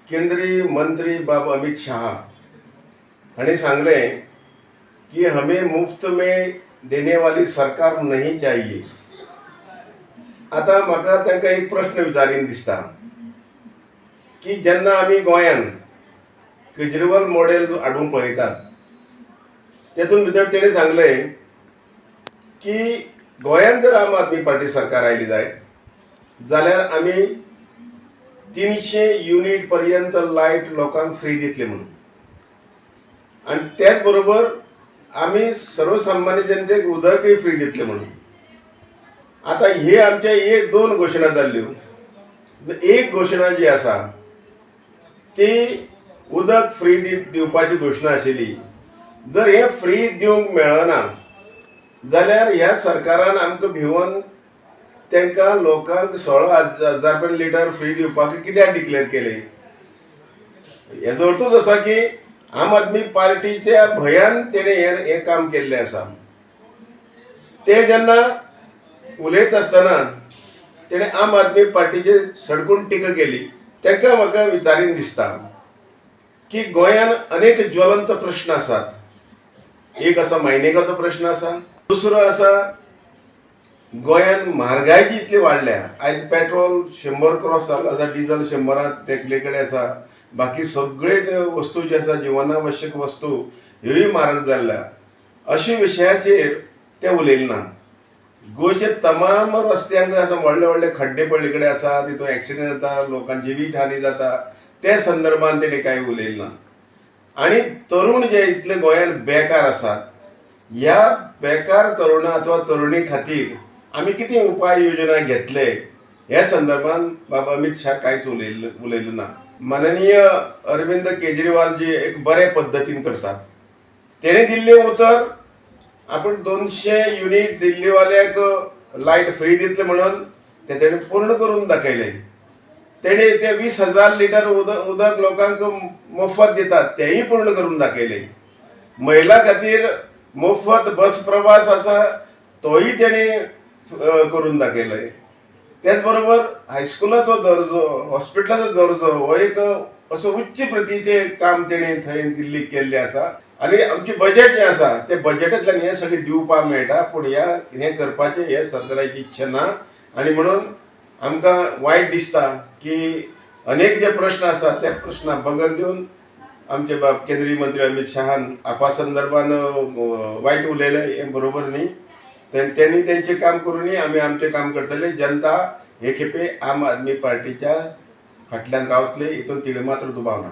केंद्रीय मंत्री बाब अमित शहा हांणी सांगलें की हमें मुफ्त में देने वाली सरकार नहीं चाहिए. आतां म्हाका तांकां एक प्रश्न विचारीन दिसता की जेन्ना आमी गोंयान केजरीवाल मॉडेल हाडूंक पळयतात, तेतून भितर तेणी सांगलें की गोंयांत जर आम आदमी पार्टी सरकार आयली जायत जाल्यार आमी 300 युनीट पर्यंत लायट लोकांक फ्री दितले म्हणून, आनी त्याच बरोबर आमी सर्वसामान्य जनतेक उदकय फ्री दितले म्हणून. आतां हे आमचे एक दोन घोशणा जाल्ल्यो. एक घोशणा जी आसा ती उदक फ्री दिवपाची घोशणा आशिल्ली. जर हें फ्री दिवंक मेळना जाल्यार ह्या सरकारान आमकां भिवन तांकां लोकांक 16,000 रुपया लिटर फ्री दिवपाक कित्याक डिक्लेर केलें? हेजो अर्थूच आसा की आम आदमी पार्टीच्या भंयान तेणें हें काम केल्लें आसा. ते जेन्ना उलयता आसतना तेणें आम आदमी पार्टीचेर सडकून टिका केली. तांकां म्हाका विचारीन दिसता की गोंयान अनेक ज्वलंत प्रश्न आसात. एक आसा मायनिंगाचो प्रश्न आसा, दुसरो आसा गोंयान म्हारगाय जी इतली वाडल्या, आयज पेट्रोल 100 क्रॉस जाल्लो आसा, डिजल 100 तेकले कडेन आसा, बाकी सगळे वस्तू ज्यो आसा जिवनावश्यक वस्तू ह्योय म्हारग जाल्ल्या. अशे विशयाचेर ते उलयले ना. गोंयचे तमाम रस्त्यांक आतां व्हडले व्हडले खड्डे पडले कडेन आसा, तितून एक्सिडंट जाता, लोकांची जीवीत हानी जाता, ते संदर्भान तेणी कांय उलयलें ना. आनी तरुण जे इतले गोंयांत बेकार आसात, ह्या बेकार तरुणा अथवा तरुणी खातीर आमी कितें उपाय योजना घेतले ह्या संदर्भान बाबा अमीत शाह कांयच उलयलें ना. माननीय अरविंद केजरीवाल जी एक बरे पद्दतीन करतात, तेणें दिल्लें उतर आपण 200 युनीट दिल्लीवाल्याक लायट फ्री दितले म्हणून ते तेणें पूर्ण करून दाखयलें. तेणें ते 20,000 लिटर उदक लोकांक मोफत दितात तेंय पूर्ण करून दाखयलें. महिला खातीर मोफत बस प्रवास आसा तोय तेणें करून दाखयलें. त्याच बरोबर हायस्कुलाचो दर्जो, हॉस्पिटलाचो दर्जो हो एक असो उच्च प्रतीचें काम तेणें थंय दिल्लीक केल्लें आसा. आनी आमचें बजेट जें आसा तें बजेटांतल्यान हें सगळें दिवपाक मेळटा, पूण ह्या हें करपाचें हें सरकाराची इच्छा ना. आनी म्हणून आमकां वायट दिसता की अनेक जे प्रश्न आसात त्या प्रश्नाक बगल दिवन आमचे बाब केंद्रीय मंत्री अमीत शहान आपा संदर्भान वायट उलयलें हें बरोबर न्ही. तेंणी तेंचें काम करुनी, आमी आमचें काम करतले. जनता हे खेपे आम आदमी पार्टीच्या फाटल्यान रावतले हितून तिडे मात्र दुबाव ना.